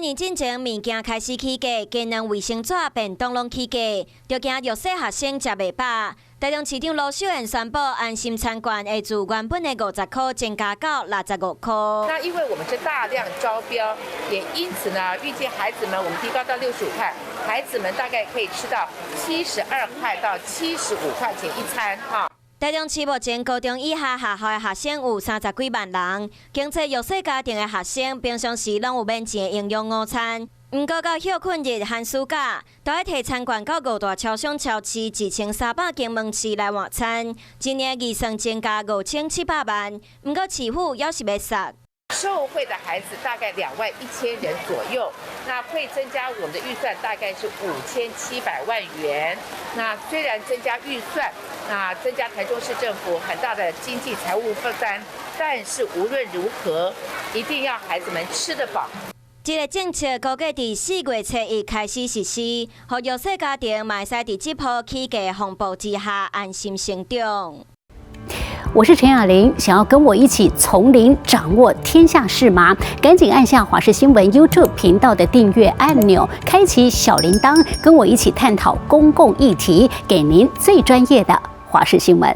年進前物件開始起價，雞卵、衛生紙、便當攏起價，就驚弱勢學生食袂飽。台中市長盧秀燕宣布，安心餐券會自原本的50箍增加到65箍。那因為我們是大量招標，也因此呢，預計孩子們我們提高到65塊，孩子們大概可以吃到72塊到75塊錢一餐哈。台中市目前高中以下學校的學生有30幾萬人，經濟弱勢家庭的學生平常時攏有免錢營養午餐。毋過到歇睏日、寒暑假，都愛提餐券到五大超商、超市1300間門市來換餐，一年預算增加5700萬。毋過市府猶是欲殺。受惠的孩子大概2萬1千人左右，那會增加我們的預算大概是5700萬元。那雖然增加預算，那增加台中市政府很大的經濟財務負擔，但是無論如何，一定要孩子們吃得飽。這个政策估計佇4月初一開始實施，予弱勢家庭嘛會使佇這波起價風暴之下安心成長。我是陳雅玲，想要跟我一起從零掌握天下事嗎？趕緊按下華視新聞 YouTube 頻道的訂閱按鈕，開啟小鈴鐺，跟我一起探討公共議題，給您最專業的華視新聞。